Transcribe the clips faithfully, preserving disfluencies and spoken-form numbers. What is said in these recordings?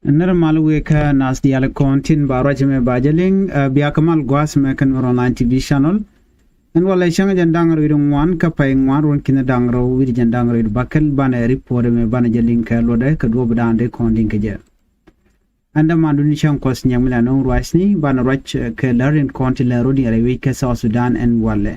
Nɛr mal wëë kä nath diaal kɔn tin ba ruac mɛ ba jɛ liŋ, ɛ, bia kɛ mal gua̱a̱th mɛ kä Nuɛr Online T V channel. Ɛn walɛ cäŋ jɛn da̱ŋ rɛw wi̱cdɛ ŋuan kä pay ŋuan ruɔ̱n ki̱n da̱ŋ rɛw wi̱cdɛ jɛn da̱ŋ rɛw wi̱cdɛ bäkɛl banɛ report mɛ banɛ jɛ liŋ kɛ luɔtdɛ kɛ duɔ̱ɔ̱p da̱a̱n dee kɔn liŋ kɛ jɛ. Ɛn dämandu ni cäŋ kuɔth nyiɛm mi la no̱o̱ŋ ruacni banɛ ruac, ɛ, kɛ lär in kɔn ti lär rot yɛrɛ wi̱c kä South Sudan ɛn walɛ.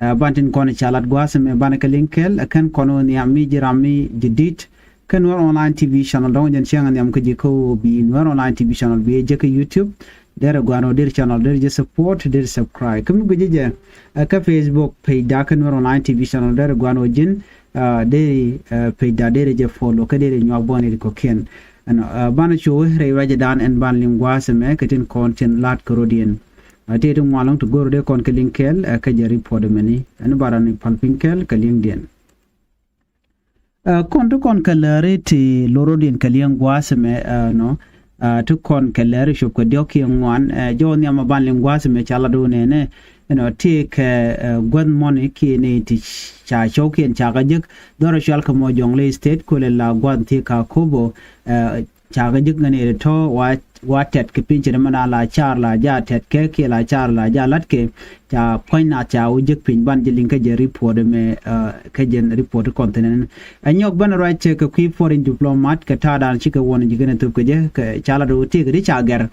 Ɛ, ban tin kɔn ca lat gua̱a̱th mɛ banɛ kɛ liŋ kɛɛl, ɛ, kɛn kɔn wä nhiam mi ji̱ ram mi ji̱ di̱t. Kä Nuɛr Online T V channel dɔ̱ŋ jɛn cäŋ nhiam kä ji̱ kä wä bi Nuɛr Online T V channel bi jɛ kä YouTube. Derɛ gua̱a̱n wä derɛ channel derɛ jɛ support derɛ subscribe. Kä mi gui̱cä jɛ, ɛ, kä Facebook page da kä Nuɛr Online T V channel derɛ gua̱a̱n wä ji̱n, ɛ, derɛ, ɛ, page da derɛ jɛ follow kä derɛ nyuak bɔni ri kɔkiɛn. Ɛnɔ, ɛ, banɛ cu wä rɛy ruacɛ dan ɛn ban liŋ gua̱a̱th mɛ kɛ tin kɔn tin lat kä rot yɛn. Ɛ, tëë ti ŋuan lɔ̱ŋ ti go̱r dee kɔn kɛ liŋ kɛɛl, ɛ, kä jɛ report mɛni. Ɛn bara ni pal piny kɛɛl kɛ liŋdiɛn. Ɛ, kɔn ti kɔn kɛ lääri ti lorodiɛn kɛ liɛŋ gua̱a̱th mɛ, ɛ, nɔ, ɛ, ti kɔn kɛ lääri cop kɛ diɔ̱k kiɛ ŋuan, ɛ, jɔw nhiam a ban liŋ gua̱a̱th mɛ ca lat wä nɛnɛ, ɛnɔ, ti kɛ, ɛ, guäth mɔni kiɛ ni ti ca cɔwkiɛn ca kɛ jek, dhɔrɛ cual kɛ mɔ Jonglei State, kulɛ la gua̱th ti ka kobo, ɛ, ca kɛ jek ŋäni ri tɔ wa, wa tɛt kɛ piny ci ri mɛ na la car la ja tɛt kɛ kiɛ la car la ja lat kɛ, ca puɔ̱ny na ca wä jek piny ban jɛ liŋ kä jɛ report mɛ, ɛ, kä jɛn report kɔn thin ɛn. Ɛ nyɔk bän ruac cɛ kɛ kui̱ foreign diplomat kɛ ta̱a̱ dan cikɛ wɔn ji̱ kɛn thop kɛ jɛ kɛ ca lat wä tëëk ri ca gɛr.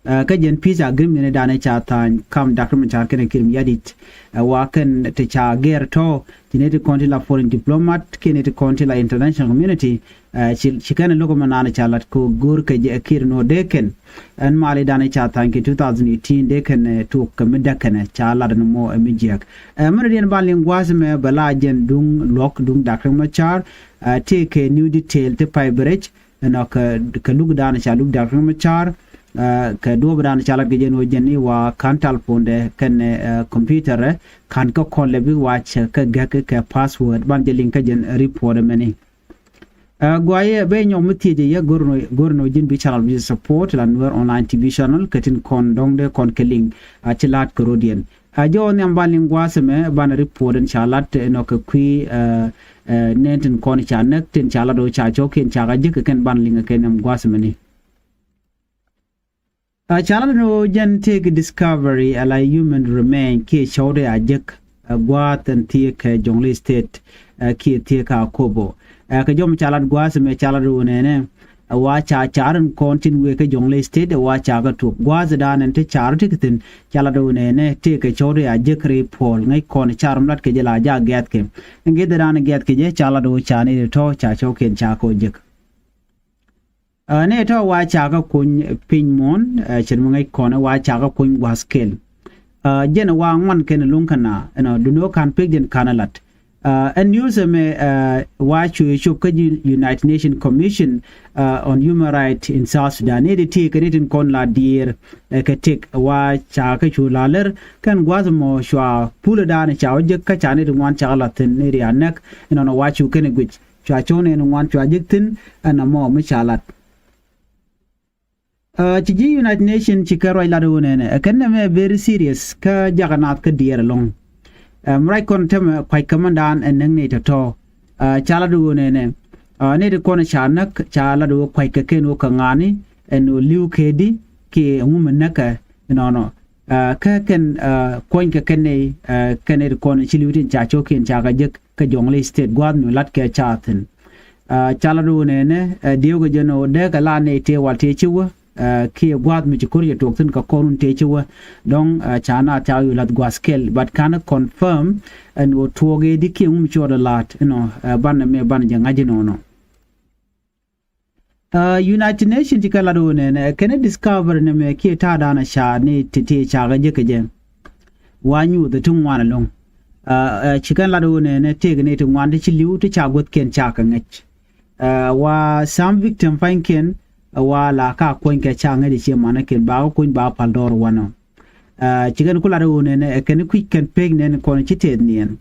Ɛ, kä jɛn peace agreement dan ca tha̱a̱ny kam Doctor Machar kɛn Kiir Mayardit. Ɛ, wa kɛn ti ca gɛr tɔ ti ni ti kɔn ti la foreign diplomat kiɛ ni ti kɔn ti la international community. Ɛ, ci, ci kɛn lo̱k mɛ naan ca lat kɛ go̱o̱r kɛ jɛ Kiir nɔ dee kɛn. Ɛn mali dan ca tha̱a̱ny kɛ two thousand eighteen dee kɛn, ɛ, tuɔk kɛ mi däk kɛn ca lat ni mɔ ɛ mi jiɛk. Ɛ, mɛn diɛn ban liŋ gua̱a̱th mɛ bɛ la jɛn duŋ luɔk duŋ Doctor Machar. Ɛ, tëë kɛ new detail ti pay bɛ rɛc. Ɛnɔ kɛ, kɛ luk dan ca luk Doctor Machar. Ɛ, kɛ duɔ̱ɔ̱p dan ca lat kɛ jɛn wä jɛn i̱ wa ka̱n talpondɛ kɛn, ɛ, computer ɛ ka̱n kä kɔn lɛ bi wa cɛ kɛ gɛk kɛ password ban jɛ liŋ kä jɛn report mɛni. Ɛ, guayɛ bɛ nyɔk mi thiecɛ yɛ go̱r nɔ, go̱r nɔ ji̱n bi channel bi support la Nuer Online T V channel kɛ tin kɔn dɔ̱ŋ dee kɔn kɛ liŋ, ɛ, ti la̱t kɛ rodiɛn. Ɛ, jɔw nhiam ban liŋ gua̱a̱th mɛ ban report in ca lat, ɛ, nɔ kɛ kui̱, ɛ, ɛ, nɛn tin kɔn ca näk tin ca lat wä ca cɔwkiɛn ca kɛ jek kɛ kɛn ban liŋ kɛ nhiam gua̱a̱th mɛni. Ɛ, ca lat ni ɣöö jɛn tëëk discovery ala human remain kiɛ cɔwdɛ a jek, ɛ, gua̱a̱th ɛn thiëëk kɛ Jonglei State, ɛ, kiɛ thiëëk kɛ Akobo. Ɛ, kɛ jɔm ca lat gua̱a̱th mɛ ca lat ɣöö nɛnɛ, ɛ, wa ca car in kɔn tin wëë kɛ Jonglei State, ɛ, wa ca kɛ tuɔk gua̱a̱th dan ɛn ti car ti kɛ thi̱n ca lat ɣöö nɛnɛ tëëk kɛ cɔwdɛ a jek ri puɔl ŋäc kɔn car mi lat kɛ jɛ la ja gɛ̈th kɛ. Ŋi̱th dan gɛ̈th kɛ jɛ ca lat ɣöö ca ni ri tɔ̱ ca cɔwkiɛn ca kɛ ɣöö jek. Ɛ, ni tɔ wa ca kä kuny piny muɔ̱n, ɛ, cin mi ŋäc kɔn wa ca kä kuny gua̱th kɛl. Ɛ, jɛn wa ŋuan kɛn luŋ kä na, ɛnɔ, duno kan pek jɛn kan lat. Ɛ, ɛn news ɛmɛ, ɛ, wa cu cop kä ji̱ United Nations Commission, ɛ, on Human Rights in South Sudan. Ni di ti kɛ ni tin kɔn la dier, ɛ, kɛ tek wa ca kä cu la lär kɛn gua̱th mɔ cua pulɛ dan ca wä jek kä ca ni di ŋuan ca kä la thin ni di a näk, ɛnɔ, wa cu kɛn guic. Cua cɔw nɛn ŋuan cua jek thi̱n ɛn amɔ mi ca lat. Ɛ, ci ji̱ United Nation ci kɛ ruac lat wun ɛnɛ ɛ kɛn nɛmɛ very serious kä jakä naath kä diɛɛr ɛlɔ̱ŋ. Ɛ, mi ruac kɔn tämɛ kuac kämändan ɛ näk ni tɔ̱tɔ̱. Ɛ, ca lat wun ɛnɛ, ɛ, ni ti kɔn ca näk ca lat wun kuac kɛ kɛn wun kɛ ŋa̱a̱ni ɛn wun li̱w kɛɛdi kiɛ ɛŋu mi näkɛ ɛnɔnɔ. Ɛ, kä kɛn, ɛ, kuɔ̱ny kɛ kɛn nɛy, ɛ, kɛn nɛy ti kɔn ci li̱w tin ca cɔkiɛn ca kɛ jek kä Jonglei State gua̱a̱th mi lat kɛ ca thi̱n. Ɛ, ca lat wun ɛnɛ, ɛ, diɛw kɛ jɛn ɔ dee kɛ la nɛy tëë wal tëë ci wä, ɛ, kiɛ gua̱a̱th mi ci ko̱r cɛ tuɔɔk thi̱n kɛ kɔn wun tëë ci wä. Dɔ̱ŋ, ɛ, ca na ca wi̱i̱ lath gua̱a̱th kɛl, but ka̱n confirm ɛn ɣöö tuɔɔk ëëdi kiɛ ŋu mi cuɔɔdɛ la̱a̱t, you know, ɛ, banɛ mɛ banɛ jɛ ŋa̱c inɔnɔ. Ɛ, United Nations ci kɛ lat wun ɛnɛ, ɛ, kɛn discovery nɛmɛ kiɛ ta̱a̱dan ca ni ti ti ca kɛ jek kɛ jɛ. Wa nyuuth ti ŋuan ɛlɔ̱ŋ. Ɛ, ɛ, ci kɛn lat wun ɛnɛ tëëk ni ti ŋuan ti ci li̱w ti ca guäthkiɛn ca kɛ ŋäc. Ɛ, wa some victim pa̱nykiɛn, ɛ, wa la ka kuɔ̱ny kɛ ca ŋäc ɛ cie manäkiɛn ba kɛ kuny ba pal dɔɔr wanɔ. Ɛ, ci kɛn ku lat wun ɛnɛ, ɛ, kɛn kui̱c kɛn pek nɛn kɔn ci tëëth niɛn.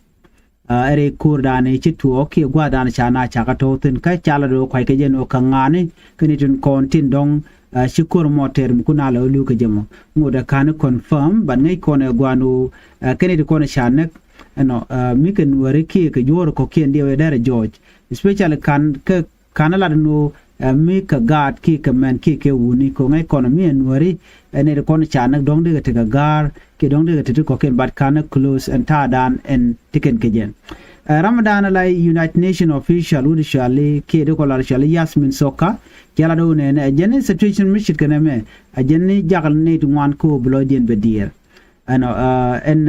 Ɛ, ɛ rɛy ko̱o̱rdan i̱ ci tuɔɔk kiɛ gua̱a̱thdan ca na ca kɛ tɔ̱ thi̱n kä ca la do̱ kua̱c kɛ jɛn ɣöö kä ŋa̱a̱ni kä ni tin kɔn tin dɔ̱ŋ, ɛ, ci ko̱r mɔ tɛr mi kun a la ɣöö li̱w kɛ jɛ mɔ. Ŋot ɛ ka̱n confirm, but ŋäc kɔn ɛ gua̱a̱n ɣöö, ɛ, kɛ ni tin kɔn ca näk, ɛnɔ, ɛ, mi kɛ nuääri kiɛ kɛ juɔ̱ɔ̱r kɔ̱kiɛn diɛw ɛ dɛr ɛ jɔɔc. Especially ka̱n kä, ka̱n ɛ lat ɛn ɣöö, ɛ mi kɛ gaat kiɛ kɛ mɛn kiɛ kɛ wuni kɛ ŋäc kɔn mi ɛ nuääri. Ɛ nɛy ti kɔn ca näk dɔ̱ŋ dee kɛ tekɛ ga̱a̱r kiɛ dɔ̱ŋ dee kɛ te ti kɔ̱kiɛn, but canɛ close ɛn ta̱a̱dan ɛn ti kɛn kɛ jɛ. Ɛ ramdan la United Nation official wut cɔali kiɛ ti kɔn lar cɔali Yasmin Soka, cɛ lat ɣöö nɛnɛ ɛ jɛn ni situation mi ce̱tkɛ nɛmɛ, ɛ jɛn ni jak nɛy ti ŋuan kä ɣöö bi lɔcdiɛn bɛ diɛɛr. Ɛnɔ, ɛn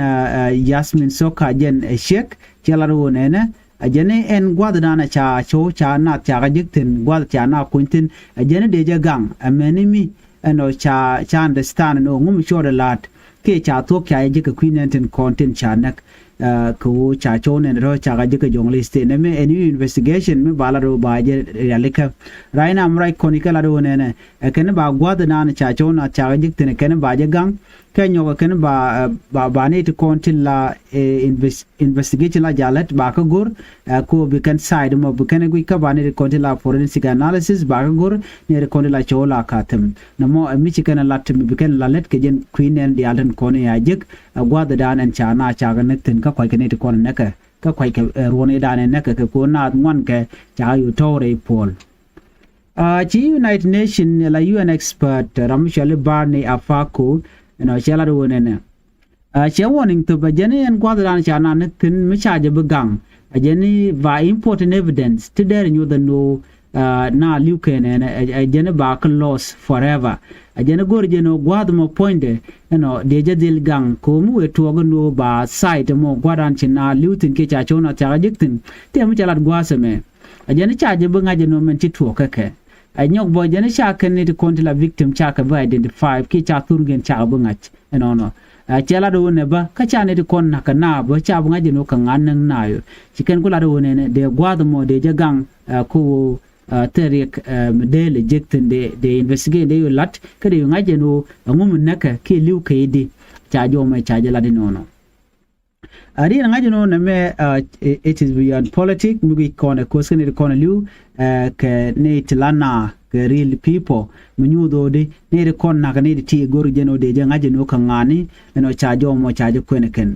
Yasmin Soka jɛn ɛ ciek, cɛ lat ɣöö nɛnɛ ɛ jɛn ni ɛn gua̱thdan ɛ ca cɔw ca naath ca kɛ jek thi̱n, gua̱th ca naath kuny thi̱n, ɛ jɛn ni dee jɛ gaŋ ɛ mɛni mi ɛnɔ ca, ca understand ɛn ɣöö ŋu mi cɔɔdɛ la̱a̱t kiɛ ca thuɔ̱k ca jɛ jek kɛ kui̱ nɛn tin kɔn tin ca näk. Kɛ ɣöö ca cɔw nɛn tɔ̱ ca kɛ jek kɛ Jonglei State nɛmɛ ɛn investigation mi ba lat ɣöö ba jɛ rialikä. Right now mi ruac kɔn ikɛ lat ɣöö nɛnɛ ɛ kɛn ba gua̱thdan ca cɔw naath ca kɛ jek thi̱n ɛ kɛn ba jɛ gaŋ. Kɛ nyɔk ɛ kɛn ba, ba, ba nɛy ti kɔn tin la investigation la jalät ba kä go̱r. Ɛ ko bi kɛn side mɔ bi kɛn guic kä ba nɛy ti kɔn tin la forensic analysis ba kä go̱r, nɛy ti kɔn tin la cɔw la ka thim nɛ mɔ ɛ mi ci kɛn lat mi bi kɛn la lät kɛ jɛn kui̱ nɛn diaal tin kɔn i̱ a jek. Ɛ gua̱thdan ɛn ca na ca kɛ näk thi̱n kä kuackɛ nɛy ti kɔn näkɛ kä kuackɛ ruɔ̱n i̱dan ɛ näkɛ kɛ ko naath ŋuankɛ ca kɛ yo̱ tɔ̱w rɛy puɔl. Ci United Nation la U N expert ram mi cɔali Barney Afako ɛnɔ cɛ lat ɣöö nɛnɛ cɛ warning thop ɛ jɛn ni ɛn gua̱thdan ca na näk thi̱n mi ca jɛ bi gaŋ. Ɛ jɛn ni ba important evidence ti dɛr nyuɔth ɛn ɣöö na li̱w kɛn ɛn ɛ jɛn ni ba kä loss forever. Ɛ jɛn ni go̱r jɛn ɣöö gua̱th mɔ puɔ̱nydɛ ɛnɔ dee jɛ dhil gaŋ ko̱o̱m wëë tuɔɔk ɛn ɣöö ba side mɔ gua̱thdan ci na li̱w thi̱n kiɛ ca cɔw na thiakä jek thi̱n. Tiɛm mi ca lat gua̱a̱th ɛmɛ ɛ jɛn ni ca jɛ bi ŋa̱c ɛn ɣöö mɛn ci tuɔɔk kä kɛ. Ɛ nyɔk bä jɛn ca kɛn ni ti kɔn ti la victim ca kɛ bi identify kiɛ ca thurgiɛn ca kɛ bi ŋa̱c ɛnɔnɔ. Ɛ cɛ lat ɣöö nɛ bä kä ca ni ti kɔn na̱k kɛ naa bä ca bi ŋa̱c ɛn ɣöö kɛ ŋa̱n näŋ naa yö. Ci kɛn ku lat ɣöö nɛnɛ dee gua̱a̱th mɔ dee jɛ gaŋ ɛ ko ɣöö thil riɛk mi dee lɛ jek thi̱n dee investigate dee yö lat kä dee yö ŋa̱c ɛn ɣöö ɛŋu mi näkɛ kiɛ li̱w kɛ i̱di. Ca jɔmɛ ca jɛ lat inɔnɔ. A riɛn ŋa̱c ɛn ɣöö nɛmɛ it is beyond politic mi guic kɔn ɛ ko̱th kä nɛy ti kɔn ɛ li̱w kɛ nɛy ti la naa kɛ real people mi nyuuth ɣöö di nɛy ti kɔn na̱k nɛy ti ti go̱r jɛn ɣöö dee jɛ ŋa̱c ɛn ɣöö kɛ ŋa̱ni ɛn ɣöö ca jɔmɔ ca jɛ kuɛn ɛ kɛn.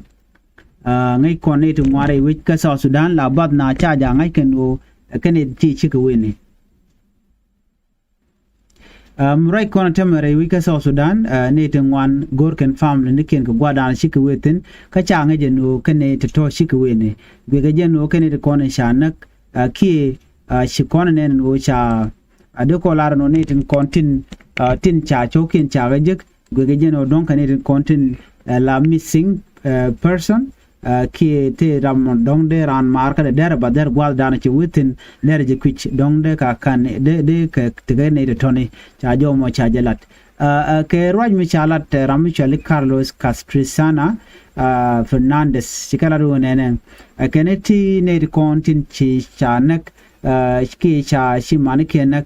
Ŋäc kɔn nɛy ti ŋuan rɛy wec kä South Sudan la bath na ca jɛ ŋa̱c kɛn ɣöö kɛn nɛy ti ti cikɛ wen ni. Ruac kɔn tämɛ rɛy wec kä South Sudan nɛy ti ŋuan go̱r kɛn family ni kiɛn kɛ gua̱dan cikɛ wee thi̱n kä ca ŋäc ɛn ɣöö kɛn nɛy ti tɔ̱ cikɛ wee ni. Guikɛ jɛn ɣöö kɛn nɛy ti kɔn ca näk kiɛ ci kɔn nɛn ɛn ɣöö ca a dee kɔn lar ɛn ɣöö nɛy tin kɔn tin tin ca cɔwkiɛn ca kɛ jek. Guikɛ jɛn ɣöö dɔ̱ŋ kɛ nɛy tin kɔn tin la missing person. Kiɛ tëë ram dɔ̱ŋ dee raan maar kä dee dɛr ba dɛr gua̱thdan ci wee thi̱n dɛr jɛ kui̱c dɔ̱ŋ dee ka ka̱n dee dee kɛ tekɛ nɛy ti tɔ̱ni. Ca jɔmɔ ca jɛ lat kɛ ruac mi ca lat ram mi cɔali Carlos Castrisana Fernandez ci kɛ lat ɣöö nɛnɛ kɛn ti nɛy ti kɔn tin ci ca näk kiɛ ca ci manikiɛn näk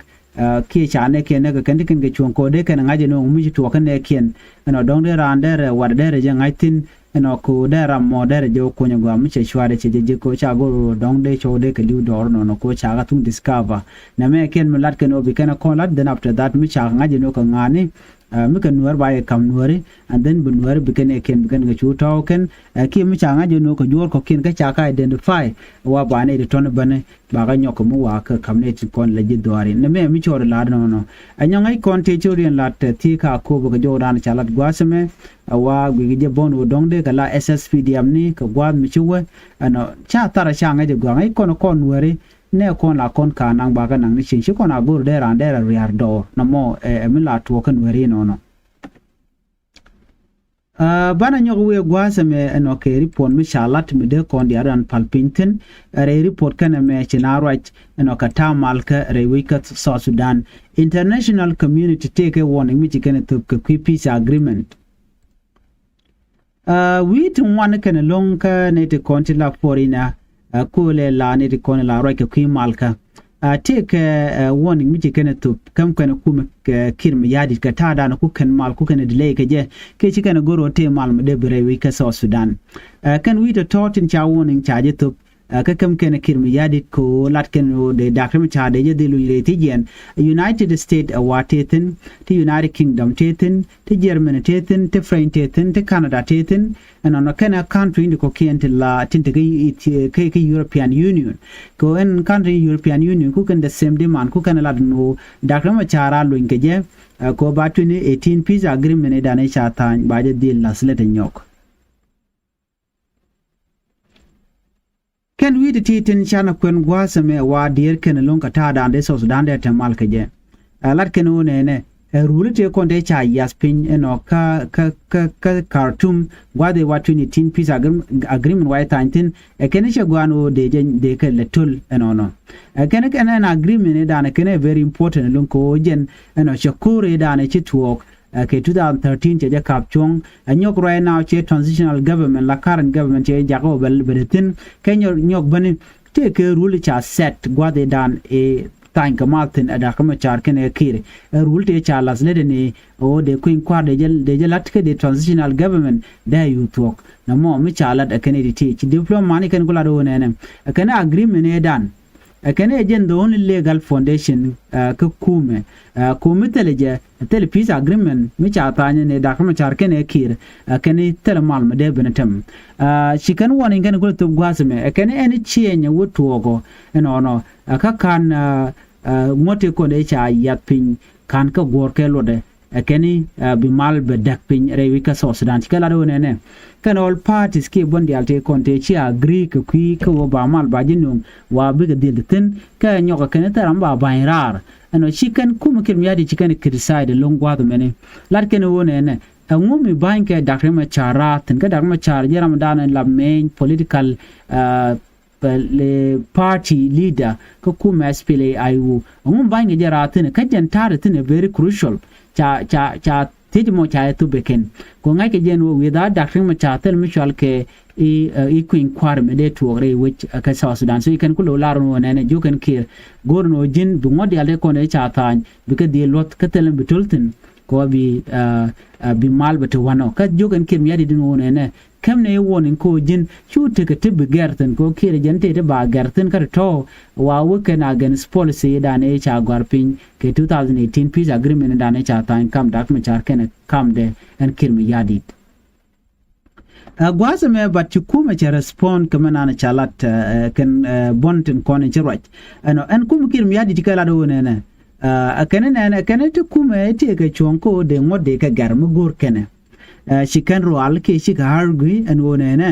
kiɛ ca nɛɛkiɛn nɛk kɛ kɛn ti kɛn kɛ cuɔ̱ŋ kɛ ɣöö dee kɛn ŋa̱c ɛn ɣöö mi ci tuɔɔk kä nɛɛkiɛn. Ɛn ɣöö dɔ̱ŋ dee raan derɛ wat derɛ jɛ ŋa̱c thi̱n ɛn ɣöö kɛ ɣöö dee ram mɔ derɛ jɛ wä kuɔ̱ny ɛ gɔaa mi cɛ cuarɛ cɛ jɛ ji̱ kɛ ɣöö ca go̱r ɣöö dɔ̱ŋ dee cɔw dee kɛ li̱w dɔɔr nɔnɔ kɛ ɣöö ca kɛ thuŋ discover. Nɛmɛ kiɛn mi lat kɛn ɣöö bi kɛn ɛ kɔn lat, then after that mi ca kɛ ŋa̱c ɛn ɣöö kɛ ŋa̱a̱ni mi kɛ nuäär ba yɛ ka̱m nuääri. And then bi nuääri bi kɛn ɛ kiɛn bi kɛn kɛ cu tɔ̱ɔ̱k kɛn kiɛ mi ca ŋa̱c ɛn ɣöö kɛ juɔ̱ɔ̱r kɔ̱kiɛn kä ca kɛ identify. Wa ba nɛy ti tɔ̱ni bäni ba kɛ nyɔk kɛ mi wa kɛ ka̱m nɛy ti kɔn la ji̱ dhuaari nɛmɛ mi cɔɔri la̱t nɔnɔ. Ɛ nyɔŋ ŋäc kɔn tëë cɔɔriɛn la̱t thi̱i̱ ka ko̱o̱p kɛ jɔwdan ca lat gua̱a̱th ɛmɛ. Ɛ wa gui̱kɛ jɛ bɔ̱n ɣöö dɔ̱ŋ dee kɛ la S S P D F ni kɛ gua̱a̱th mi ci wee ɛnɔ ca thar ɛ ca ŋäc ɛ gua̱a̱th ŋäc kɔn kɔn nuääri. Nɛ kɔn la kɔn ka naŋ ba kɛ naŋ ni cieŋ ci kɔn a go̱r dee raan dee rɛ ria̱r dɔɔr nɔmɔ ɛ mi la tuɔɔk kɛ nuääri nɔnɔ. Banɛ nyɔk wee gua̱a̱th ɛmɛ ɛnɔ kɛ ripuɔn mi ca lat mi dee kɔn diaal ran pal piny thi̱n. Rɛy ripuɔt kɛn ɛmɛ ci na ruac ɛnɔ kɛ ta̱a̱ mal kä rɛy wec kä South Sudan. International community tëëkɛ warning mi ci kɛn ɛ thöp kɛ kui̱ peace agreement. Wi̱i̱ ti ŋuan kɛn lo̱ŋ kä nɛy ti kɔn ti la puɔr inɛ ko̱lɛ la nɛy ti kɔn la ruac kɛ kui̱ mal kä. Tëëkɛ warning mi ci kɛn ɛ thöp käm kɛn ɛ kumɛ kɛ Kiir Mayardit kɛ ta̱a̱dan ku kɛn mal ku kɛn ɛ delay kɛ jɛ. Kɛ ci kɛn ɛ go̱r ɣöö tëë mal mi dee bi rɛy wec kä South Sudan. Kɛn wi̱i̱ tɔ̱tɔ̱ tin ca warning ca jɛ thöp. Kä käm kɛn Kiir Mayardit kɛ ɣöö lat kɛn ɣöö dee Doctor Machar dee jɛ dhil luny rɛy thi̱jiɛn. United States ɛ wa tëë thi̱n, ti United Kingdom tëë thi̱n, ti Germany tëë thi̱n, ti French tëë thi̱n, ti Canada tëë thi̱n. Ɛnɔnɔ kɛn ɛ country in ti kɔ̱kiɛn ti la tin te kä European Union. Kɛ ɣöö ɛn country European Union ku kɛn the same demand ku kɛn lat ɣöö Doctor Machar a luny kɛ jɛ. Kɛ ɣöö ba twenty eighteen peace agreement idan i̱ ca tha̱a̱ny ba jɛ dhil la̱th lät ɛ nyɔk. Kɛn wi̱i̱ ti ti tin canɛ kuɛn gua̱a̱th ɛmɛ wa diɛɛr kɛn lo̱ŋ kɛ ta̱a̱dan dee South Sudan dee te mal kɛ jɛ. Ɛ lat kɛn ɣöö nɛnɛ ɛ ruli tëë kɔn tëë ca yath piny ɛnɔ kä kä kä kä Khartoum gua̱a̱th ɛ wa twenty eighteen peace agreement wa i̱ tha̱a̱ny thi̱n. Ɛ kɛn i̱ cɛ gua̱a̱n ɣöö dee jɛ dee kɛ lɛ töl ɛnɔnɔ. Ɛ kɛn i̱ kɛn ɛn agreement i̱ danɛ kɛn i̱ very important lo̱ŋ kɛ ɣöö jɛn ɛnɔ cɛ ko̱r i̱ danɛ ci tuɔɔk. Kɛ two thousand thirteen cɛ jɛ kap cuɔ̱ŋ. Ɛ nyɔk right now cɛ transitional government la current government cɛ jakä wä bɛ bɛ thi̱n kɛ nyɔk nyɔk bäni. Tëë kɛ rule ca set gua̱th i̱ dan i̱ tha̱a̱ny kɛ mal thi̱n ɛ Doctor Machar kɛnɛ Kiir. Ɛ rule tëë ca la̱th lät ɛn i̱ ɣöö dee kui̱ny kua̱r dee jɛ dee jɛ la̱t kä dee transitional government dee a yuuth thuɔ̱k. Nɛ mɔ mi ca la̱t ɛ kɛn i̱ ti ti ci diploma ni kɛn ku la̱t ɣöö nɛnɛ ɛ kɛn agreement i̱ dan. Ɛ kɛn ɛ jɛn the only legal foundation kä kumɛ. Kumɛ thilɛ jɛ thilɛ peace agreement mi ca tha̱a̱ny ni Doctor Machar kɛnɛ Kiir. Ɛ kɛn thilɛ mal mi dee ben tem. Ci kɛn warning kɛn kulɛ thop gua̱a̱th mɛ ɛ kɛn ɛn ciɛny ɛ wä tuɔɔkɔ. Ɛnɔnɔ ɛ kä ka̱n ŋuɔ̱t ti kɔn ɛ ca yath piny ka̱n kä guɔ̱ɔ̱r kɛ luɔtdɛ. Ɛ kɛn i̱ bi mal bɛ däk piny rɛy wi̱c kä South Sudan ci kɛ lat ɣöö nɛnɛ. Kɛn all parties kiɛ buɔ̱n diaal tëë kɔn tëë ci agree kɛ kui̱ kä ɣöö ba mal ba ji̱ nuŋ wa bikɛ dhil thi̱n kɛ nyɔk ɛ kɛn i̱ thɛr ram ba ba̱ny raar. Ɛnɔ ci kɛn kumɛ Kiir Mayardit ci kɛn criticize lo̱ŋ gua̱a̱th mɛni. Lat kɛn ɣöö nɛnɛ ɛŋu mi ba̱ny kɛ Doctor Machar raar thi̱n kä Doctor Machar jɛ ram dan in la main political party leader kä kumɛ S P L A I O. Ɛŋu ba̱ny kɛ jɛ raar thi̱n kä jɛn ta̱a̱r thi̱n ɛ very crucial. Ca ca ca thiec mɔ ca ɛ thup ɛ kɛn kɛ ŋa̱c kɛ jɛn wä wi̱i̱ dha̱a̱ Doctor Machar thil mi cual kɛ i̱ kui̱ny kua̱r mi dee tuɔɔk rɛy wec kä South Sudan. So i̱ kɛn ku lo̱w lar wä nɛnɛ jiök kɛn Kiir go̱o̱r ni wä ji̱n bi ŋuɔ̱t diaal tëë kɔn ɛ ca tha̱a̱ny bikɛ dhil luɔ̱th kä thil mi bi töl thi̱n. Kɛ wä bi bi mal bɛ te wanɔ kä jiök kɛn Kiir Mayardit in wä nɛnɛ. Käm ni i̱ warning kɛ ɣöö ji̱n cu tekɛ ti bi gɛr thi̱n kɛ ɣöö Kiir jɛn tëë ti ba gɛr thi̱n kä ti tɔ̱. Wa wä kɛn against policy dan i̱ ca gɔ̱a̱r piny kɛ two thousand eighteen peace agreement dan i̱ ca tha̱a̱ny kam Doctor Machar kɛnɛ kamdɛ ɛn Kiir Mayardit. Ɛ gua̱a̱th ɛmɛ but ci kumɛ cɛ respond kɛ mɛ nan ca lat kɛn buɔ̱n tin kɔn in ci ruac. Ɛnɔ ɛn kumɛ Kiir Mayardit kɛ lat ɣöö nɛnɛ. Ɛ kɛn nɛnɛ kɛn ti kumɛ ti kɛ cuɔ̱ŋ kɛ ɣöö dee ŋuɔ̱t dee kɛ gɛr mi go̱o̱r kɛnɛ. Ci kɛn rual kiɛ cikɛ argue ɛn ɣöö nɛnɛ.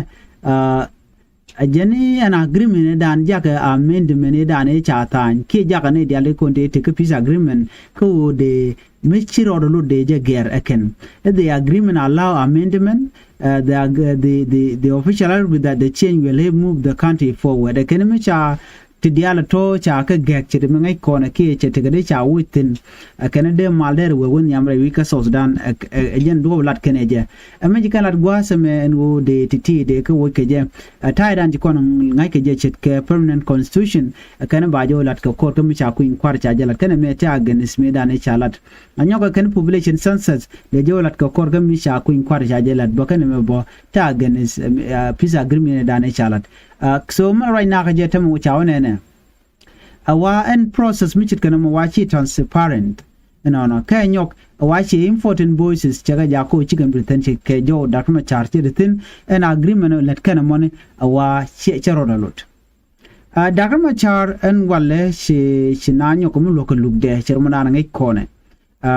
Ɛ jɛn i̱ ɛn agreement i̱ dan jakɛ amendment i̱ dan i̱ ca tha̱a̱ny kiɛ jakɛ ni diaal i̱ kɔn tëë tekä peace agreement kä ɣöö dee mi ci rɔɔdɛ lot dee jɛ gɛr ɛ kɛn. I̱ the agreement allow amendment. The official argue that the change will help move the country forward ɛ kɛn mi ca ti diaal tɔ̱ ca kä gɛ̈k ce̱t mi ŋäc kɔn ɛ kiɛ ce̱t tekɛ dee ca woc thi̱n. Ɛ kɛn dee mal dee rɛ wee wä nhiam rɛy wi̱c kä South Sudan. Ɛ jɛn duɔ̱ɔ̱p lat kɛn ɛ jɛ ɛ mɛn ci kɛn lat gua̱a̱th ɛmɛ ɛn ɣöö dee ti ti dee kä woc kɛ jɛ. Ɛ ta̱a̱ dan ci kɔn ŋa̱c kɛ jɛ ce̱t kɛ permanent constitution. Ɛ kɛn ba jɛ wä lat kɛ kɔr kä mi ca kui̱ny kua̱r ca jɛ lat kɛn ɛmɛ ti against mi dan i̱ ca lat. Ɛ nyɔkɛ kɛn population census dee jɛ wä lat kɛ kɔr kä mi ca kui̱ny kua̱r ca jɛ lat bä kɛn ɛmɛ bä ti against peace agreement dan i̱ ca lat. So mɛ ruac nakä jɛ tämɛ wä ca wä nɛnɛ. A wa ɛn process mi ce̱tkɛ nɔmɔ wa ci transparent. Ɛnɔnɔ kɛ nyɔk a wa ci important voices cɛ kɛ jakä wä cikɛn bi thi̱n ci kɛ jɔw Doctor Machar ci di thi̱n. Ɛn agreement lät kɛn ɛmɔni a wa cɛ rɔɔdɛ lot. Doctor Machar ɛn walɛ ci na nyɔk mi luɔ̱k kɛ lukdɛ ci rɔmɔ naan ŋäc kɔnɛ.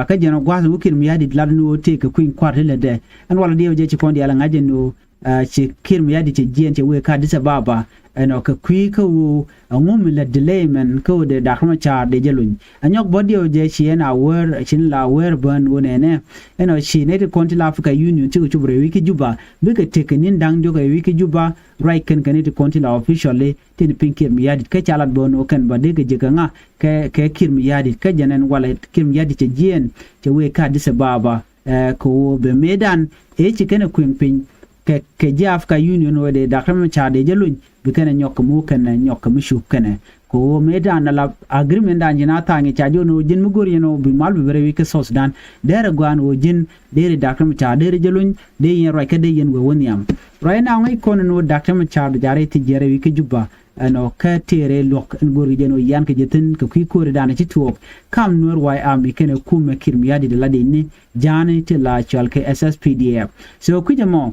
Kä jɛn ɔ gua̱a̱th in wä Kiir Mayardit lat ni ɣöö tëëkɛ kui̱ny kua̱r ti lätdɛ. Ɛn walɛ diɛw jɛ ci kɔn diaal ɛ ŋa̱c jɛ ni ɣöö ci Kiir Mayardit cɛ jiɛɛn cɛ wëë kä Addis Ababa. Ɛn ɔ kɛ kui̱ kä ɣöö ɛŋu mi lät delay mɛn kä ɣöö dee Doctor Machar dee jɛ luny. Ɛ nyɔk bä diɛw jɛ ci ɛn a wär ci ni la wär bän ɣöö nɛnɛ. Ɛn ɔ ci nɛy ti kɔn ti la Africa Union cikɛ cop rɛy wi̱c kä Juba bikɛ tëk kɛ ni̱n da̱ŋ diɔ̱k rɛy wi̱c kä Juba. Ruac kɛn kɛ nɛy ti kɔn ti la officially tin piny Kiir Mayardit kä ca lat bä ni ɣöö kɛn bä dee kɛ jiäk kɛ ŋa. Kɛ kɛ Kiir Mayardit kä jɛn ɛn walɛ Kiir Mayardit cɛ jiɛɛn cɛ wëë kä Addis Ababa. Kɛ ɣöö bɛ mëëdan ëë ci kɛn ɛ kuëŋ piny kɛ kɛ ji̱ Africa Union wee dee Doctor Machar dee jɛ luny bi kɛn ɛ nyɔk kɛ mi wä kɛn ɛ nyɔk kɛ mi cup kɛn ɛ. Kɛ ɣöö mëëdan ala agreement dan ji̱n a tha̱a̱ŋ i̱ ca ji̱ ɣän ɣöö ji̱n mi go̱r yɛn ɣöö bi mal bi bɛ rɛy wi̱c kä South Sudan. Derɛ gua̱a̱n ɣöö ji̱n deri Doctor Machar deri jɛ luny dee yɛn ruac kä dee yɛn wee wä nhiam. Ruac na ŋäc kɔn ɛn ɣöö Doctor Machar bi ja̱ rɛy thi̱c jiɛn rɛy wi̱c kä Juba. ɛnɔ kä tëë rɛy luɔ̱k ɛn go̱o̱rkɛ jɛn ɣöö yan kɛ jɛ thi̱n kɛ kui̱ ko̱ri danɛ ci tuɔɔk kam Nuer White Army kɛnɛ kumɛ Kiir Mayardit ɛ lat i̱ni ja̱a̱ni ti la cɔal kɛ S S P D F. So kui̱c ɛmɔ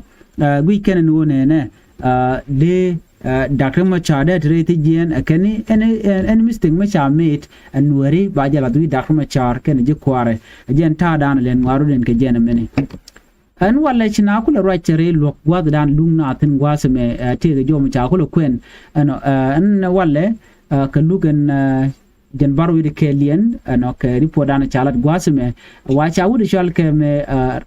guic kɛn ɛn ɣöö nɛnɛ dee Doctor Machar dee ti rɛy thi jiɛɛn ɛ kɛn ɛn ɛn mistake mi ca made ɛ Nuɛri ba jɛ lath wi̱i̱ Doctor Machar kɛnɛ ji̱ kua̱rɛ ɛ jɛn ta̱a̱ danɛ lɛn ŋuaru den kɛ jɛn ɛmɛni. Ɛn walɛ ci na kulɛ ruac cɛ rɛy luɔ̱k gua̱thdan luŋ na thi̱n gua̱a̱th ɛmɛ tëëkɛ jɔm ca kulɛ kuɛn ɛnɔ ɛn walɛ kɛ luk ɛn jɛn bar wi̱i̱dɛ kɛɛliɛn ɛnɔ kɛ ripotdan ca lat gua̱a̱th ɛmɛ wa ca wi̱i̱dɛ cɔal kɛ mɛ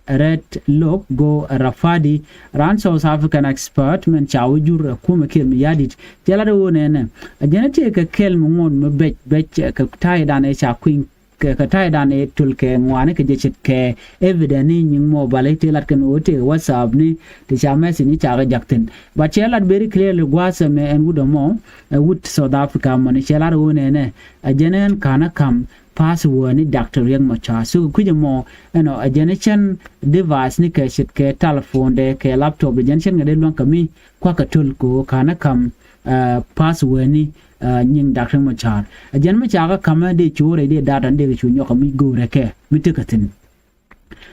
Red Lok Go Rafadi ran South African expert mɛn ca wä jur ɛ kumɛ Kiir Mayardit cɛ lat ɛ ɣöö nɛnɛ ɛ jɛn ɛ tëëkɛ kɛl mi ŋuɔ̱t mi bɛc bɛc kɛ ta̱ydan ɛ ca kui̱ny kɛ kɛ ta̱ydan ɛ töl kɛ ŋuani kɛ jɛ ce̱tkɛ evidence ni nyiŋ mobile ti lat kɛn ɣöö tëë WhatsApp ni ti ca message ni ca kɛ jak thi̱n. But cɛ lat very clearly gua̱a̱th ɛmɛ ɛn wut ɛmɔ ɛ wut South Africa mɔni cɛ lat ɣöö nɛnɛ ɛ jɛn ɛn ka̱n ɛ ka̱m password ni Doctor Riek Machar. So kɛ kui̱c ɛmɔ ɛnɔ ɛ jɛn ɛ cɛn device ni kɛ ce̱tkɛ telephone dɛ kɛ laptop dɛ jɛn cɛn kɛ dee lua̱ŋ kɛ mi kua̱kä töl kɛ ɣöö ka̱n ɛ ka̱m password ni nyiŋ Doctor Machar. Ɛ jɛn mi ca kä ka̱mä dee cu rɛy dee data dee kɛ cu nyɔk kɛ mi go̱o̱rɛ kɛ mi tekɛ thi̱n.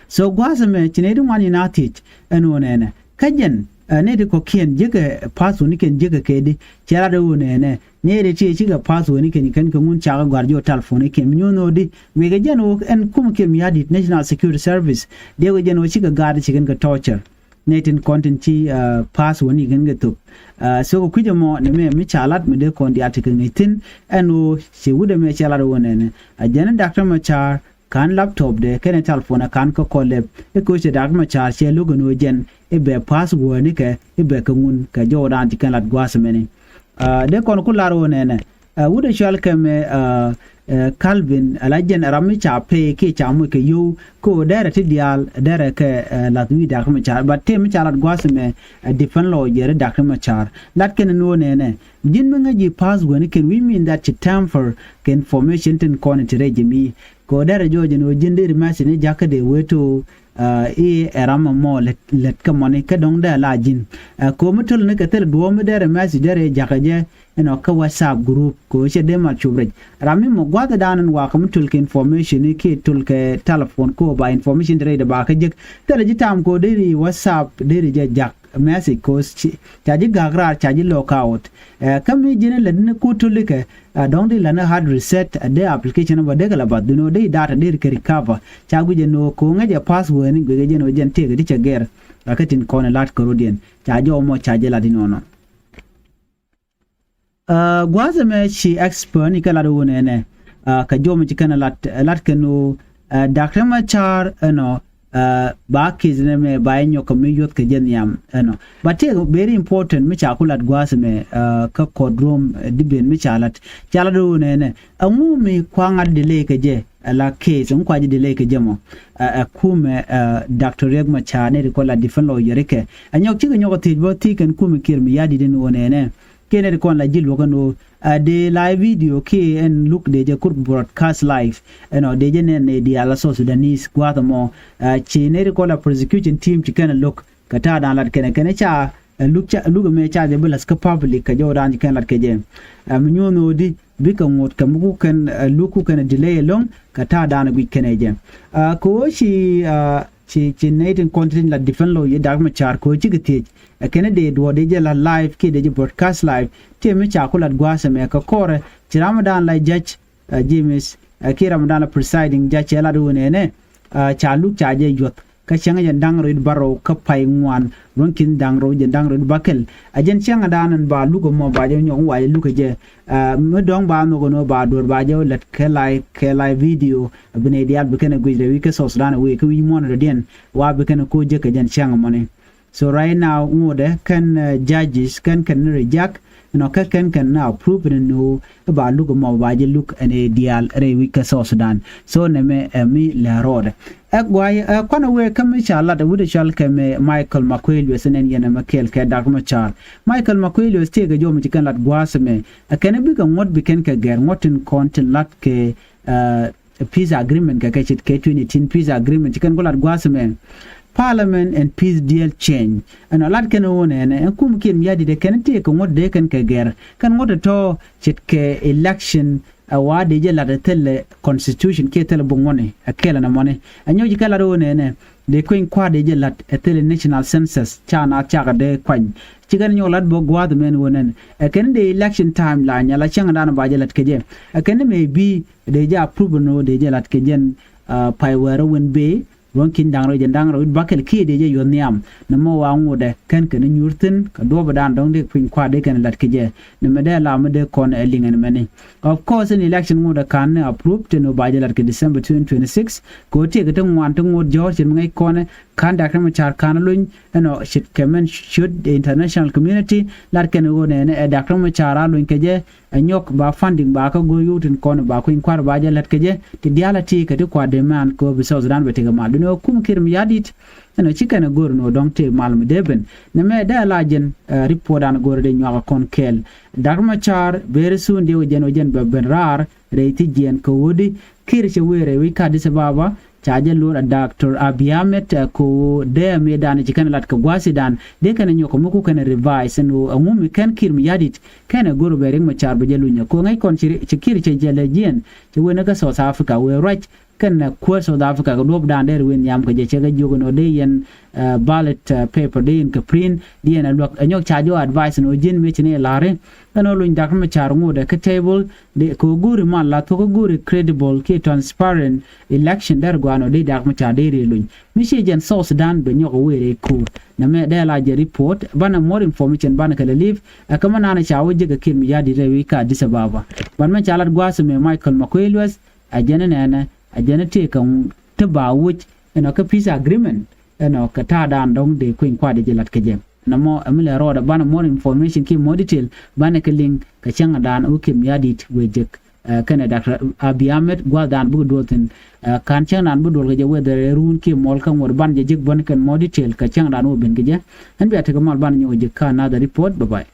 So gua̱a̱th ɛmɛ ci nɛy ti ŋuan in a thiec ɛn ɣöö nɛnɛ kä jɛn nɛy ti kɔ̱kiɛn jiäkɛ password ni kɛn jiäkɛ kɛ di cɛ lat ɛ ɣöö nɛnɛ nɛy ti ti cikɛ password ni kɛn kɛn kɛ ŋun ca kɛ gɔ̱a̱r ji̱ ɣöö telephone ni kɛn mi nyuɔ̱n ɣöö di wekɛ jɛn ɣöö ɛn kumɛ Kiir Mayardit National Security Service dee wekɛ jɛn ɣöö cikɛ gaat ci kɛn kɛ torture. Nɛy tin kɔn tin ci password ni kɛn kɛ thop. So kɛ kui̱c ɛmɔ ni mɛ mi ca lat mi dee kɔn diaal ti kɛ ŋäc thi̱n ɛn ɣöö ci wut ɛmɛ cɛ lat ɣöö nɛnɛ a jɛn Doctor Machar ka̱n laptop dɛ kɛnɛ telephone ɛ ka̱n kä kɔn lɛp i̱ kɛ ɣöö cɛ Doctor Machar cɛ lo̱k ɛn ɣöö jɛn i̱ bɛ password ni kɛ i̱ bɛ kɛ ŋun kɛ jɔwdan ci kɛn lat gua̱a̱th ɛmɛni. Dee kɔn ku lar ɣöö nɛnɛ wut ɛ cɔal kɛ mɛ Calvin ala jɛn ram mi ca pɛy kiɛ ca moc kɛ yio̱w kä ɣöö dɛrɛ ti diaal dɛrɛ kɛ lath wi̱i̱ Doctor Machar but tëë mi ca lat gua̱a̱th ɛmɛ defend lawyer Doctor Machar lat kɛn ni ɣöö nɛnɛ ji̱n mi ŋäc ji̱ password ni kɛn wi̱i̱ min that ci tamper kɛ information tin kɔn ti rɛy ji̱ mi kɛ ɣöö dɛrɛ jɔɔc ɛn ɣöö ji̱n deri message ni ja̱k kä dee wee to̱o̱ i̱ ɛ ram ɛmɔ lät kä mɔni kä dɔ̱ŋ dee la ji̱n. Kɛ ɣöö mi töl ni kɛ thil duɔ̱ɔ̱p mi dɛrɛ message dɛrɛ ja̱kä jɛ ɛnɔ kä WhatsApp group kɛ ɣöö cɛ dee mal cup rɛc ram mi mɔ gua̱thdan ɛn wakä mi töl kɛ information ni kiɛ töl kɛ telephone kɛ ɣöö ba information ti rɛy dee ba kä jek thilɛ ji̱ tam kɛ ɣöö deri WhatsApp deri jɛ ja̱k message kɛ ɣöö ca ji̱ gak raar ca ji̱ lock out. Kä mi ji̱n lät ni ku töl ikɛ dɔ̱ŋ di lät ni hard reset dee application bä dee kɛ la bath dun ɣöö dee data deri kɛ recover ca guic ɛn ɣöö kɛ ɣöö ŋäcɛ password ni guic ɛ jɛn ɣöö jɛn tëëkɛ ti cɛ gɛr. Kä tin kɔn lat kɛ rɔ̱diɛn ca jɔw mɔ ca jɛ lat inɔnɔ. Gua̱a̱th ɛmɛ ci expert ni kɛ lat ɣöö nɛnɛ kɛ jɔw mɔ ci kɛn lat lat kɛn ɣöö Doctor Machar ɛnɔ ba case nɛmɛ ba nyɔk kɛ mi yuɔth kɛ jɛ nhiam ɛnɔ. But tëë very important mi ca ku lat gua̱a̱th ɛmɛ kä court room debate mi ca lat ca lat ɣöö nɛnɛ ɛŋu mi kua̱ŋ a delay kɛ jɛ ala case ɛŋu kua̱ ji̱ delay kɛ jɛ mɔ. Ɛ kumɛ Doctor Riek Machar ni ri kɔn la defend lawyer kɛ ɛ nyɔk cikɛ nyɔk a thiec bä thiec kɛn kumɛ Kiir Mayardit in ɣöö nɛnɛ kiɛ ni ri kɔn la ji̱ luɔk ɛn ɣöö a dee live video kiɛ ɛn luk dee jɛ kur broadcast live ɛnɔ dee jɛ nɛn ni diaal a South Sudanese gua̱a̱th ɛmɔ. Ci ni ri kɔn la prosecution team ci kɛn a lo̱k kɛ ta̱a̱ da̱a̱n lat kɛnɛ kɛnɛ ca luk ca luk ɛmɛ ca jɛ bi la̱th kä public kɛ jɔw da̱a̱n ci kɛn lat kɛ jɛ. Mi nyuɔ̱n ɣöö di bikɛ ŋot kɛ mi ku kɛn luk ku kɛn a delay ɛlɔ̱ŋ kɛ ta̱a̱ da̱a̱n a guic kɛnɛ jɛ. Kɛ ɣöö ci ci ci nɛy tin kɔn tin la defend lawyer Doctor Machar kɛ ɣöö cikɛ thiec ɛ kɛn dee duɔ̱ɔ̱r dee jɛ la live kiɛ dee jɛ broadcast live. Tëë mi ca ku lat gua̱a̱th ɛmɛ kɛ kɔrɛ ci ram mi da̱a̱n la judge James kiɛ ram mi da̱a̱n la presiding judge cɛ lat ɣöö nɛnɛ ca luk ca jɛ yuɔth kä cäŋ jɛ da̱ŋ rɛw wi̱cdɛ bärɔw kä pay ŋuan ruɔ̱n ki̱n da̱ŋ rɛw jɛ da̱ŋ rɛw wi̱cdɛ bäkɛl. Ɛ jɛn cäŋ da̱a̱n ɛn ba luk ɛmɔ ba jɛ nyɔk wa̱a̱ jɛ luk ɛ jɛ mi dɔ̱ŋ ba nhɔk ɛn ɣöö ba duɔ̱ɔ̱r ba jɛ wä lät kɛ live kɛ live video. Bi nɛy diaal bi kɛn ɛ guic rɛy wi̱c kä South Sudan ɛ wëë kä wi̱c muɔ̱ɔ̱n rɛwdiɛn wa bi kɛn ɛ ko̱ jek kɛ jɛn cäŋ ɛmɔni. So right now ŋotdɛ kɛn judges kɛn kɛn ni reject ɛnɔ kä kɛn kɛn ni approve ni ni ɣöö ba luk ɛmɔ ba jɛ luk ɛn ɛ diaal rɛy wi̱c kä South Sudan. So nɛmɛ ɛ mi lɛ rɔɔdɛ ɛ guay ɛ kuanɛ wëë kä mi ca lat ɛ wut ɛ cɔal kɛ mɛ Michael Makuei Lueth ɛn ɛn yɛn ɛmɛ kɛɛl kɛ Doctor Machar. Michael Makuei Lueth tëëkɛ jɔw mi ci kɛn lat gua̱a̱th ɛmɛ ɛ kɛn bikɛ ŋuɔ̱t bi kɛn kɛ gɛr ŋuɔ̱t tin kɔn tin lat kɛ peace agreement kɛ kɛ ce̱tkɛ twenty eighteen peace agreement ci kɛn ku lat gua̱a̱th ɛmɛ. Parliament and Peace Deal Change. Ɛn ɔ lat kɛn ɣöö nɛnɛ ɛn kum Kiir Mayardit ɛ kɛn tëë kɛ ŋuɔ̱t dee kɛn kɛ gɛr kɛn ŋuɔ̱t ɛ tɔ̱ ce̱tkɛ election. Ɛ wa dee jɛ lat ɛ thilɛ constitution kiɛ thilɛ buk ŋuɔ̱tni ɛ kɛl ɛn ɛmɔni. Ɛ nyɔk ci kɛ lat ɣöö nɛnɛ dee kueny kua̱r dee jɛ lat ɛ thilɛ national census ca naath cakɛ dee kuany. Ci kɛn nyɔk lat bä gua̱a̱th mɛn ɣöö nɛnɛ ɛ kɛn dee election time la nyala cäŋdan ba jɛ lat kɛ jɛ. Ɛ kɛn mëë bi dee jɛ approve ni ɣöö dee jɛ lat kɛ jɛn pay wɛɛrä wen bee. Ruɔ̱n ki̱n da̱ŋ rɛw jɛn da̱ŋ rɛw i̱ bakɛl kiɛ dee jɛ yuɔ̱th nhiam. Ni mɔ wa ŋotdɛ kɛn kɛn inyuur thi̱n kɛ duɔ̱ɔ̱pdan dɔ̱ŋ dee piny kua̱r dee kɛn lat kɛ jɛ. Ni mɛ dee la mi dee kɔn ɛ liŋ ɛn mɛni. Of course in election ŋotdɛ ka̱n ni approve te ni ba jɛ lat kɛ December twenty twenty-six. Kɛ ɣöö tiɛɛkɛ ti ŋuan ti ŋot jɔ̱ɔ̱r cin mi ŋäc kɔnɛ ka̱n Doctor Machar ka̱n luny. Ɛnɔ ce̱tkɛ mɛn ciöt international community lat kɛn ɣöö nɛnɛ ɛ Doctor Machar a luny kɛ jɛ. Ɛ nyɔk ba funding ba kä go̱o̱r yio̱w tin kɔn ba kui̱ny kua̱r ba jɛ lät kɛ jɛ ti diaal a ti kɛ ti kua̱r dee mɛn kɛ ɣöö bi South Sudan bɛ tekɛ mal. Duundɛ ɣöö kum Kiir Mayardit ɛn ɔ ci kɛn ɛ go̱o̱r ni ɣöö dɔ̱ŋ tëë mal mi dee ben. Nɛmɛ dee la jɛn report an go̱o̱r dee nyuak ɛ kɔn kɛɛl. Doctor Machar very soon dee wä jɛn wä jɛn bɛ ben raar rɛy thi jiɛɛn kɛ ɣöödi Kiir cɛ wëë rɛy wi̱c kä Addis Ababa. Ca jɛ lo̱r a Doctor Abiy Ahmed ɛ ko dee a mëëdan ci kɛn lat kɛ gua̱sidan dee kɛn nyɔk kɛ mi ku kɛn revise ɛn ɣöö ɛŋu mi kɛn Kiir Mayardit kɛn ɛ go̱r bɛ Riek Machar bɛ jɛ lunyɛ ko ŋäc kɔn ci Kiir cɛ jɛ lɛ jiɛn cɛ wen kä South Africa wëë ruac kɛn ɛ kuäär South Africa kɛ duɔ̱pdan dee ri wen nhiam kɛ jɛ cɛ kɛ jiök ɛn ɣöö dee yɛn ballot paper dee yɛn kɛ print dee yɛn ɛ luäk ɛ nyɔk ca jɛ ɣöö advice ɛn ɣöö ji̱n mëë ci ni ɛ la̱ri. Ɛn ɣöö luny Doctor Machar ŋotdɛ kä table dee kɛ ɣöö go̱ri mal la thuɔ̱k kä go̱ri credible kiɛ transparent election dee ri gua̱a̱n ɣöö dee Doctor Machar dee ri luny. Mi ciɛ jɛn South Sudan bɛ nyɔk ɛ wëë rɛy ko̱o̱r. Nɛmɛ dee la jɛ report banɛ more information banɛ kɛ lɛ live ɛ kä mi naan ca wä jek ɛ Kiir Mayardit rɛy wi̱c kä Addis Ababa. Ban mɛ ca lat gua̱a̱th ɛmɛ Michael Makuei Lueth ɛ jɛn ɛ nɛnɛ ɛ jɛn ɛ tëë kɛ ti ba wuc ɛn ɔ kä peace agreement ɛn ɔ kɛ ta̱a̱dan dɔ̱ŋ dee kui̱ny kua̱r dee jɛ lat kɛ jɛ. Nɛmɔ ɛ mi lɛ rɔɔdɛ banɛ more information kiɛ more detail banɛ kɛ liŋ kɛ cäŋdan wä Kiir Mayardit wëë jek. Kɛnɛ Doctor Abiy Ahmed gua̱thdan bikɛ duɔl thi̱n. Ka̱n cäŋdan bi duɔl kɛ jɛ whether ɛ ruun kiɛ muɔl kä ŋot ban jɛ jek bän kɛn more detail kɛ cäŋdan wä ben kɛ jɛ. Ɛn bia tekɛ mal ban nyɔk jɛ kä another report. Bye bye.